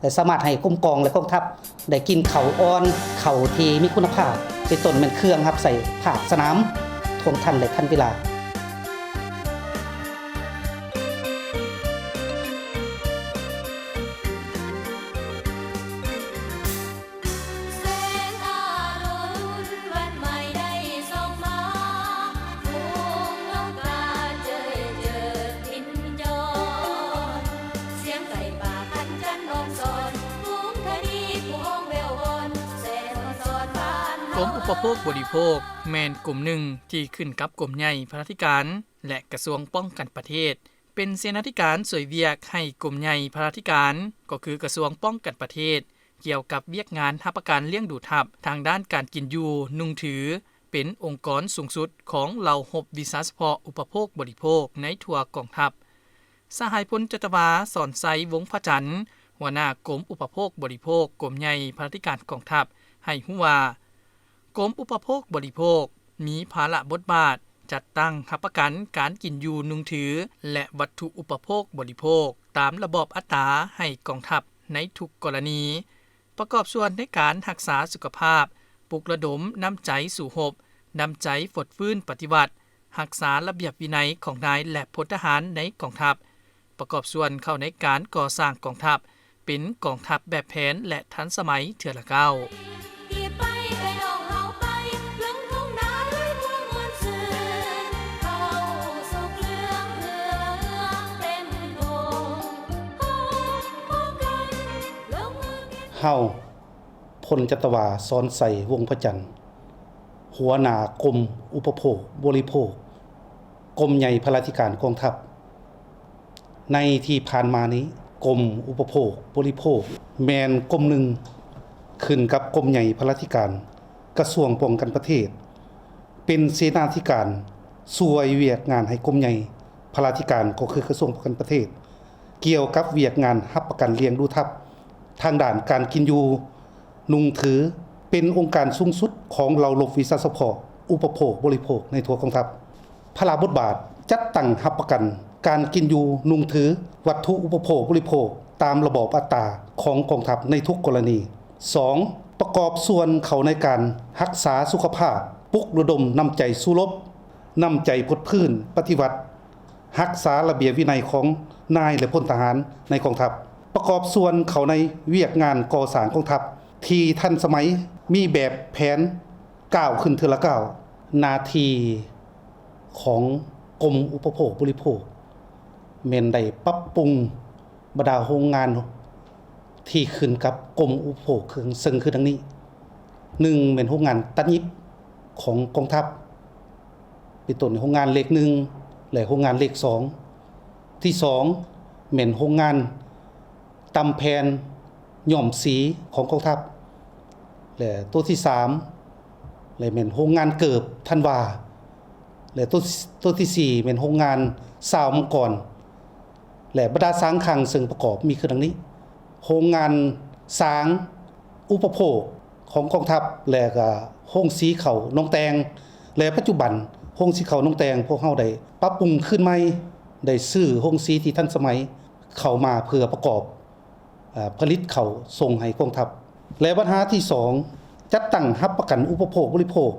ແລະ ສາມາດໃຫ້ກົມກອງ ແລະ ກອງທັບໄດ້ກິນເຂົ້າອ່ອນ, ເຂົ້າທີ່ມີຄຸນນະພາບ, ເປັນຕົ້ນແມ່ນເຄື່ອງຮັບໃຊ້ພາກສະໜາມ ທ່ວງທັນ ແລະ ທັນເວລາ. ກົມອຸປະໂພກບໍລິໂພກ ແມ່ນກົມໜຶ່ງທີ່ຂຶ້ນກັບກົມໃຫຍ່ພະລາທິການ ແລະ ກະຊວງປ້ອງກັນປະເທດ ເປັນເສນາທິການຊ່ວຍວຽກໃຫ້ກົມໃຫຍ່ພະລາທິການ ກໍຄືກະຊວງປ້ອງກັນປະເທດ ກ່ຽວກັບວຽກງານຮັບປະກັນລ້ຽງດູທັບທາງດ້ານການກິນຢູ່ນຸ່ງຖື ເປັນອົງກອນສູງສຸດຂອງເຫຼົ່າຮົບວິຊາສະເພາະອຸປະໂພກບໍລິໂພກໃນທົ່ວກອງທັບ. ສະຫາຍພົນຈັດຕະວາ ສອນໄຊ ວົງພະຈັນ ຫົວໜ້າກົມອຸປະໂພກບໍລິໂພກ ກົມໃຫຍ່ພະລາທິການກອງທັບ ໃຫ້ຮູ້ວ່າ ກົມອຸປະໂພກບໍລິໂພກ ມີພາລະບົດບາດຈັດຕັ້ງຮັບປະກັນການກິນຢູ່ນຸ່ງຖື ແລະ ວັດຖຸອຸປະໂພກບໍລິໂພກ ຕາມລະບອບອັດຕາໃຫ້ກອງທັບໃນທຸກກໍລະນີ, ປະກອບສ່ວນໃນການຮັກສາສຸຂະພາບ, ປຸກລະດົມນ້ຳໃຈສູ້ຮົບ, ນ້ຳໃຈຟົດຟື້ນປະຕິວັດ, ຮັກສາລະບຽບວິໄນຂອງນາຍ ແລະ ພົນທະຫານໃນກອງທັບ, ປະກອບສ່ວນເຂົ້າໃນການກໍ່ສ້າງກອງທັບ ເປັນກອງທັບແບບແຜນ ແລະ ທັນສະໄໝເທື່ອລະກ້າວ. ເຮົາ ພົນຈັດຕະວາ ສອນໄຊ ວົງພະຈັນ ຫົວໜ້າກົມອຸປະໂພກບໍລິໂພກ ກົມໃຫຍ່ພະລາທິການກອງທັບ. ໃນທີ່ຜ່ານມານີ້ ກົມອຸປະໂພກບໍລິໂພກ ແມ່ນກົມໜຶ່ງຂຶ້ນກັບກົມໃຫຍ່ພະລາທິການ ກະຊວງປ້ອງກັນປະເທດ ເປັນເສນາທິການຊ່ວຍວຽກງານໃຫ້ກົມໃຫຍ່ພະລາທິການ ກໍຄືກະຊວງປ້ອງກັນປະເທດ ກ່ຽວກັບວຽກງານຮັບປະກັນລ້ຽງດູທັບທາງດ້ານການກິນຢູ່ນຸ່ງຖື ເປັນອົງການສູງສຸດຂອງເຫຼົ່າລົບວິຊາສະເພາະອຸປະໂພກບໍລິໂພກໃນທົ່ວກອງທັບ. ພາລະບົດບາດ ຈັດຕັ້ງຮັບປະກັນການກິນຢູ່ນຸ່ງຖື ວັດຖຸອຸປະໂພກບໍລິໂພກຕາມລະບອບອັດຕາຂອງກອງທັບໃນທຸກກໍລະນີ. ສອງ ປະກອບສ່ວນເຂົ້າໃນການຮັກສາສຸຂະພາບ, ປຸກລະດົມນ້ຳໃຈສູ້ລົບ, ນ້ຳໃຈຟົດຟື້ນປະຕິວັດ, ຮັກສາລະບຽບວິໄນຂອງນາຍ ແລະ ພົນທະຫານໃນກອງທັບ, ປະກອບສ່ວນເຂົ້າໃນວຽກງານກໍ່ສ້າງກອງທັບທີ່ທັນສະໄໝ, ມີແບບແຜນກ້າວຂຶ້ນເທື່ອລະກ້າວ. ໜ້າທີ່ຂອງກົມອຸປະໂພກບໍລິໂພກ ແມ່ນໄດ້ປັບປຸງ ບັນດາໂຮງງານທີ່ຂຶ້ນກັບກົມອຸປະໂພກ ເຊິ່ງຄືດັ່ງນີ້, ໜຶ່ງ ແມ່ນໂຮງງານຕັດຫຍິບຂອງກອງທັບ ເປັນຕົ້ນໂຮງງານເລກໜຶ່ງ ແລະ ໂຮງງານເລກສອງ. ທີສອງ ແມ່ນໂຮງງານຕ່ຳແຜ່ນຍ້ອມສີຂອງກອງທັບ ແລະ ໂຕທີສາມ ແລະ ແມ່ນໂຮງງານເກີບທັນວາ ແລະ ໂຕ ໂຕທີສີ່ ແມ່ນໂຮງງານຊາວມັງກອນ ແລະ ບັນດາສາງຄັງເຊິ່ງປະກອບມີຄືດັ່ງນີ້: ໂຮງງານສາງອຸປະໂພກຂອງກອງທັບ ແລະ ກະໂຮງສີເຂົ້າໜອງແຕ່ງ ແລະ ປັດຈຸບັນໂຮງສີເຂົ້າໜອງແຕ່ງ ພວກເຮົາໄດ້ປັບປຸງຄືນໃໝ່ ໄດ້ຊື້ໂຮງສີທີ່ທັນສະໄໝເຂົ້າມາເພື່ອປະກອບ ເອີ ຜະລິດເຂົ້າສົ່ງໃຫ້ກອງທັບ. ແລະ ບັນຫາທີສອງ ຈັດຕັ້ງຮັບປະກັນອຸປະໂພກບໍລິໂພກ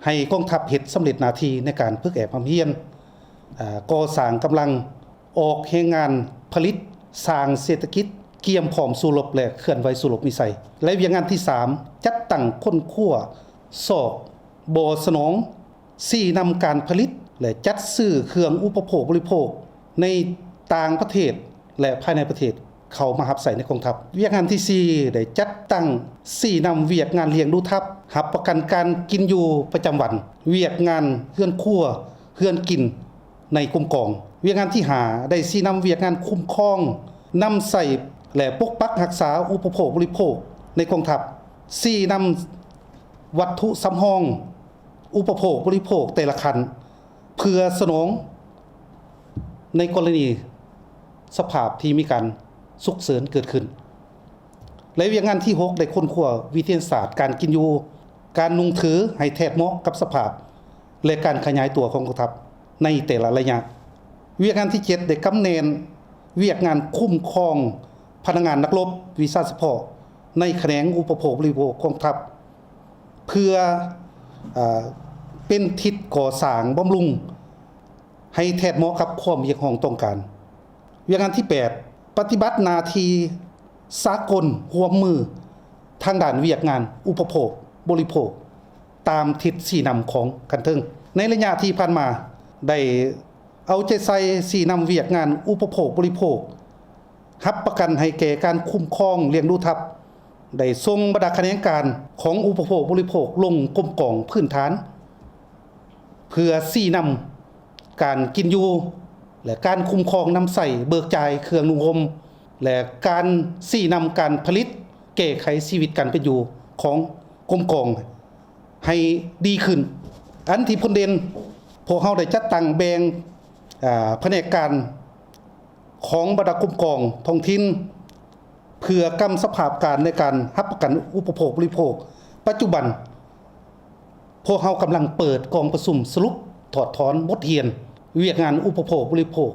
ໃຫ້ກອງທັບເຮັດສຳເລັດໜ້າທີ່ໃນການຝຶກແອບຮ່ຳຮຽນ, ເອີ ກໍ່ສ້າງກຳລັງ, ອອກແຮງງານຜະລິດ, ສ້າງເສດຖະກິດ, ກຽມພ້ອມສູ້ລົບ ແລະ ເຄື່ອນໄຫວສູ້ລົບມີໄຊ. ແລະ ວຽກງານທີສາມ ຈັດຕັ້ງຄົ້ນຄວ້າຊອກບໍ່ສະໜອງ ຊີ້ນຳການຜະລິດ ແລະ ຈັດຊື້ເຄື່ອງອຸປະໂພກບໍລິໂພກໃນຕ່າງປະເທດ ແລະ ພາຍໃນປະເທດເຂົ້າມາຮັບໃຊ້ໃນກອງທັບ. ວຽກງານທີສີ່ ໄດ້ຈັດຕັ້ງຊີ້ນຳວຽກງານລ້ຽງດູທັບ, ຮັບປະກັນການກິນຢູ່ປະຈຳວັນ, ວຽກງານເຮືອນຄົວ, ເຮືອນກິນໃນກົມກອງ. ວຽກງານທີຫ້າ ໄດ້ຊີ້ນຳວຽກງານຄຸ້ມຄອງ, ນຳໃຊ້ ແລະ ປົກປັກຮັກສາອຸປະໂພກບໍລິໂພກໃນກອງທັບ, ຊີ້ນຳວັດຖຸສຳຮອງ ອຸປະໂພກບໍລິໂພກແຕ່ລະຂັ້ນ ເພື່ອສະໜອງໃນກໍລະນີສະພາບທີ່ມີການສຸກເສີນເກີດຂຶ້ນ. ແລະ ວຽກງານທີຫົກ ໄດ້ຄົ້ນຄວ້າວິທະຍາສາດການກິນຢູ່, ການນຸ່ງຖືໃຫ້ແທດເໝາະກັບສະພາບ ແລະ ການຂະຫຍາຍຕົວຂອງກອງທັບໃນແຕ່ລະໄລຍະ. ວຽກງານທີເຈັດ ໄດ້ກຳແໜ້ນວຽກງານຄຸ້ມຄອງ ພະນັກງານນັກລົບວິຊາສະເພາະໃນຂະແໜງອຸປະໂພກບໍລິໂພກກອງທັບ ເພື່ອ ເອີ ເປັນທິດກໍ່ສ້າງບຳລຸງໃຫ້ແທດເໝາະກັບຄວາມຮຽກຮ້ອງຕ້ອງການ. ວຽກງານທີແປດ ປະຕິບັດໜ້າທີ່ສາກົນຮ່ວມມືທາງດ້ານວຽກງານອຸປະໂພກບໍລິໂພກ ຕາມທິດຊີ້ນຳຂອງຂັ້ນເທິງ. ໃນໄລຍະທີ່ຜ່ານມາ ໄດ້ເອົາໃຈໃສ່ຊີ້ນຳວຽກງານອຸປະໂພກບໍລິໂພກ ຮັບປະກັນໃຫ້ແກ່ການຄຸ້ມຄອງລ້ຽງດູທັບ ໄດ້ສົ່ງບັນດາຂະແໜງການຂອງອຸປະໂພກບໍລິໂພກລົງກົມກອງພື້ນຖານ ເພື່ອຊີ້ນຳການກິນຢູ່ ແລະ ການຄຸ້ມຄອງນຳໃຊ້ເບີກຈ່າຍເຄື່ອງນຸ່ງຫົ່ມ ແລະ ການຊີ້ນຳການຜະລິດແກ້ໄຂຊີວິດການເປັນຢູ່ຂອງກົມກອງໃຫ້ດີຂຶ້ນ. ອັນທີ່ພົ້ນເດັ່ນ ພວກເຮົາໄດ້ຈັດຕັ້ງແບ່ງ ອາ ພະແນກການ ຂອງບັນດາກົມກອງທ້ອງຖິ່ນ ເພື່ອກຳສະພາບການໃນການຮັບປະກັນອຸປະໂພກບໍລິໂພກ. ປັດຈຸບັນ ພວກເຮົາກຳລັງເປີດກອງປະຊຸມສະຫຼຸບຖອດຖອນບົດຮຽນວຽກງານອຸປະໂພກບໍລິໂພກ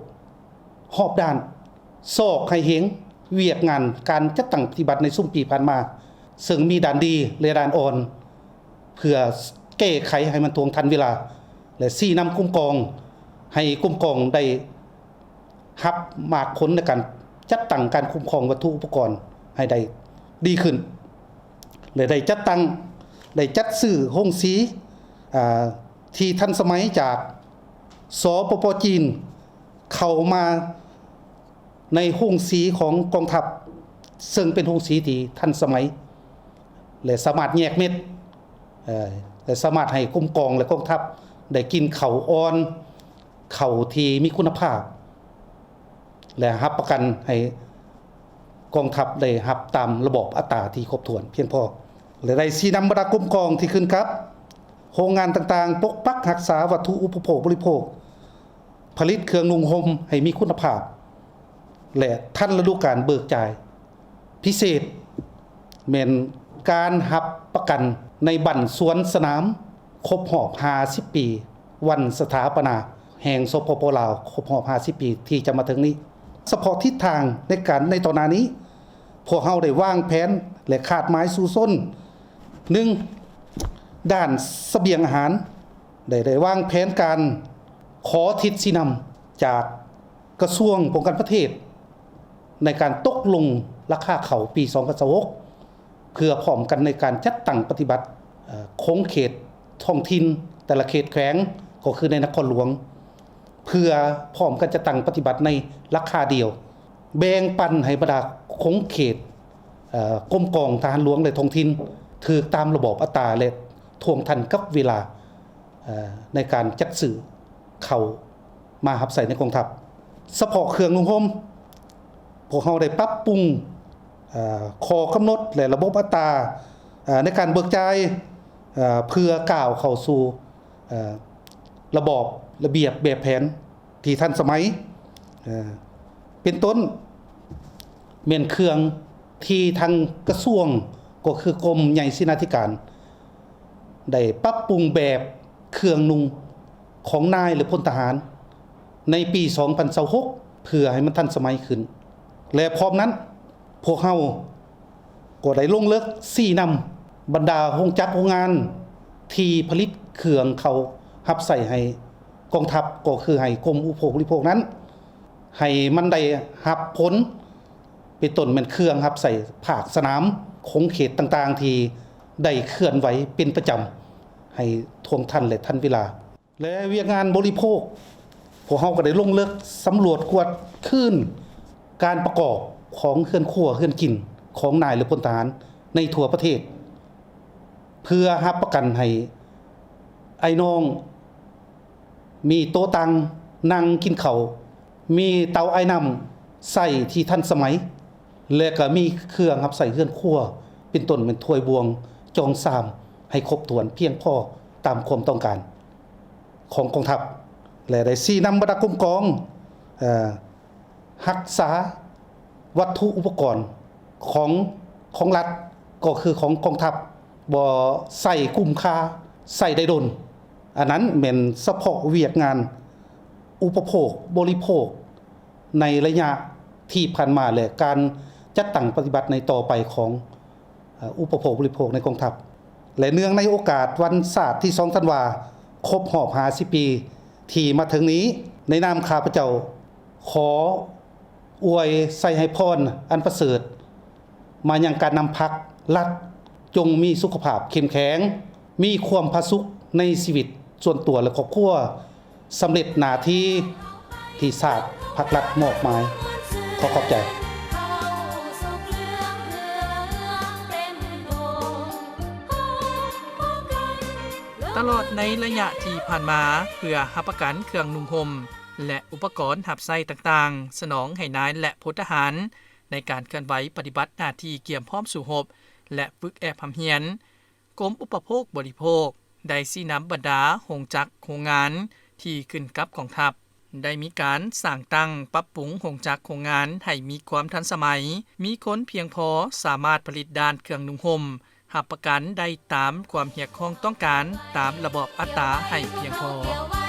ຮອບດ້ານ ຊອກໃຫ້ເຫັນວຽກງານການຈັດຕັ້ງປະຕິບັດໃນຊຸມປີຜ່ານມາ ເຊິ່ງມີດ້ານດີ ແລະ ດ້ານອ່ອນ ເພື່ອແກ້ໄຂໃຫ້ມັນທ່ວງທັນເວລາ ແລະ ຊີ້ນຳກົມກອງ ໃຫ້ກົມກອງໄດ້ຮັບໝາກຜົນໃນການຈັດຕັ້ງການຄຸ້ມຄອງວັດຖຸອຸປະກອນໃຫ້ໄດ້ດີຂຶ້ນ ແລະ ໄດ້ຈັດຕັ້ງ ໄດ້ຈັດຊື້ໂຮງສີ ອາ ທີ່ທັນສະໄໝຈາກ ສປປ ຈີນ ເຂົ້າມາ ໃນໂຮງສີຂອງກອງທັບ ເຊິ່ງເປັນໂຮງສີທີ່ທັນສະໄໝ ແລະ ສາມາດແຍກເມັດ ເອີ ແລະ ສາມາດໃຫ້ກົມກອງ ແລະ ກອງທັບໄດ້ກິນເຂົ້າອ່ອນ, ເຂົ້າທີ່ມີຄຸນນະພາບ ແລະ ຮັບປະກັນໃຫ້ກອງທັບໄດ້ຮັບຕາມລະບອບອັດຕາທີ່ຄົບຖ້ວນພຽງພໍ ແລະ ໄດ້ຊີ້ນຳບັນດາກົມກອງທີ່ຂຶ້ນກັບໂຮງງານຕ່າງໆ ປົກປັກຮັກສາວັດຖຸອຸປະໂພກບໍລິໂພກ ຜະລິດເຄື່ອງນຸ່ງຫົ່ມໃຫ້ມີຄຸນນະພາບ ແລະ ທັນລະດູການເບີກຈ່າຍ. ພິເສດແມ່ນການຮັບປະກັນໃນບັ້ນສວນສະໜາມຄົບຮອບຫ້າສິບປີ ວັນສະຖາປະນາແຫ່ງ ສປປ ລາວ ຄົບຮອບຫ້າສິບປີທີ່ຈະມາເຖິງນີ້. ສະເພາະທິດທາງໃນການໃນຕໍ່ໜ້ານີ້ ພວກເຮົາໄດ້ວາງແຜນ ແລະ ຄາດໝາຍສູ້ຊົນ. ໜຶ່ງ, ດ້ານສະບຽງອາຫານ ໄດ້ ໄດ້ວາງແຜນການຂໍທິດຊີ້ນຳຈາກກະຊວງປ້ອງກັນປະເທດ ໃນການຕົກລົງລາຄາເຂົ້າປີສອງພັນຊາວຫົກ ເພື່ອພ້ອມກັນໃນການຈັດຕັ້ງປະຕິບັດ ເອີ ຂົງເຂດທ້ອງຖິ່ນແຕ່ລະເຂດແຂວງ ກໍຄືໃນນະຄອນຫຼວງ ເພື່ອພ້ອມກັນຈັດຕັ້ງປະຕິບັດໃນລາຄາດຽວ ແບ່ງປັນໃຫ້ບັນດາຂົງເຂດ ເອີ ກົມກອງທະຫານຫຼວງ ແລະ ທ້ອງຖິ່ນ ຖືກຕາມລະບອບອັດຕາ ແລະ ທ່ວງທັນກັບເວລາ ເອີ ໃນການຈັດຊື້ເຂົ້າມາຮັບໃຊ້ໃນກອງທັບ. ສະເພາະເຄື່ອງນຸ່ງຫົ່ມ ພວກເຮົາໄດ້ປັບປຸງ ເອີ ຂໍ້ກຳນົດ ແລະ ລະບົບອັດຕາ ເອີ ໃນການເບີກຈ່າຍ ເອີ ເພື່ອກ້າວເຂົ້າສູ່ ເອີ ລະບອບລະບຽບແບບແຜນທີ່ທັນສະໄໝ ເອີ ເປັນຕົ້ນ ແມ່ນເຄື່ອງທີ່ທາງກະຊວງ ກໍຄືກົມໃຫຍ່ເສນາທິການ ໄດ້ປັບປຸງແບບເຄື່ອງນຸ່ງຂອງນາຍ ແລະ ພົນທະຫານໃນປີສອງພັນຊາວຫົກ ເພື່ອໃຫ້ມັນທັນສະໄໝຂຶ້ນ ແລະ ພ້ອມນັ້ນ ພວກເຮົາ ກໍໄດ້ລົງເລິກຊີ້ນຳບັນດາໂຮງຈັກໂຮງງານທີ່ຜະລິດເຄື່ອງເຂົ້າຮັບໃຊ້ໃຫ້ກອງທັບ ກໍຄືໃຫ້ກົມອຸປະໂພກບໍລິໂພກນັ້ນ ໃຫ້ມັນໄດ້ຮັບຜົນ ເປັນຕົ້ນແມ່ນເຄື່ອງຮັບໃຊ້ພາກສະໜາມ ຂົງເຂດຕ່າງໆ ທີ່ໄດ້ເຄື່ອນໄຫວເປັນປະຈຳ ໃຫ້ທ່ວງທັນ ແລະ ທັນເວລາ. ແລະ ວຽກງານບໍລິໂພກ ພວກເຮົາກໍໄດ້ລົງເລິກສຳຫຼວດກວດຄືນການປະກອບຂອງເຮືອນຄົວເຮືອນກິນຂອງນາຍ ແລະ ພົນທະຫານໃນທົ່ວປະເທດ ເພື່ອຮັບປະກັນໃຫ້ອ້າຍນ້ອງມີໂຕະຕັ່ງນັ່ງກິນເຂົ້າ, ມີເຕົາອາຍນ້ຳໃຊ້ທີ່ທັນສະໄໝ ແລະ ກໍມີເຄື່ອງຮັບໃຊ້ເຮືອນຄົວ ເປັນຕົ້ນແມ່ນຖ້ວຍບ່ວງ, ຈອງຊາມ ໃຫ້ຄົບຖ້ວນພຽງພໍຕາມຄວາມຕ້ອງການຂອງກອງທັບ ແລະ ໄດ້ຊີ້ນຳບັນດາກົມກອງ ເອີ ຮັກສາວັດຖຸອຸປະກອນຂອງ ຂອງລັດ ກໍຄືຂອງກອງທັບ ບໍ່ໃຊ້ກຸ້ມຄ່າ ໃຊ້ໄດ້ດົນ. ອັນນັ້ນແມ່ນສະເພາະວຽກງານອຸປະໂພກບໍລິໂພກ ໃນໄລຍະທີ່ຜ່ານມາ ແລະ ການ ຈັດຕັ້ງປະຕິບັດໃນຕໍ່ໄປຂອງ ເອີ ອຸປະໂພກບໍລິໂພກໃນກອງທັບ ແລະ ເນື່ອງໃນໂອກາດວັນຊາດທີສອງທັນວາ ຄົບຮອບຫ້າສິບປີທີ່ມາເຖິງນີ້, ໃນນາມຂ້າພະເຈົ້າ ຂໍອວຍໄຊໃຫ້ພອນອັນປະເສີດ ມາຍັງການນຳພັກລັດ, ຈົ່ງມີສຸຂະພາບເຂັ້ມແຂງ, ມີຄວາມຜາສຸກໃນຊີວິດສ່ວນຕົວ ແລະ ຄອບຄົວ, ສຳເລັດໜ້າທີ່ທີ່ຊາດພັກລັດມອບໝາຍ. ຂໍຂອບໃຈ. ຕະຫຼອດໃນໄລຍະທີ່ຜ່ານມາ, ເພື່ອຮັບປະກັນເຄື່ອງນຸ່ງຫົ່ມ ແລະ ອຸປະກອນຮັບໃຊ້ຕ່າງໆ ສະໜອງໃຫ້ນາຍ ແລະ ພົນທະຫານ ໃນການເຄື່ອນໄຫວປະຕິບັດໜ້າທີ່ກຽມພ້ອມສູ້ຮົບ ແລະ ຝຶກແອບຮ່ຳຮຽນ, ກົມອຸປະໂພກບໍລິໂພກ ໄດ້ຊີ້ນຳບັນດາໂຮງຈັກໂຮງງານທີ່ຂຶ້ນກັບກອງທັບ ໄດ້ມີການສ້າງຕັ້ງປັບປຸງໂຮງຈັກໂຮງງານໃຫ້ມີຄວາມທັນສະໄໝ, ມີຄົນພຽງພໍ, ສາມາດຜະລິດດ້ານເຄື່ອງນຸ່ງຫົ່ມ ຮັບປະກັນໄດ້ຕາມຄວາມຮຽກຮ້ອງຕ້ອງການຕາມລະບອບອັດຕາໃຫ້ພຽງພໍ.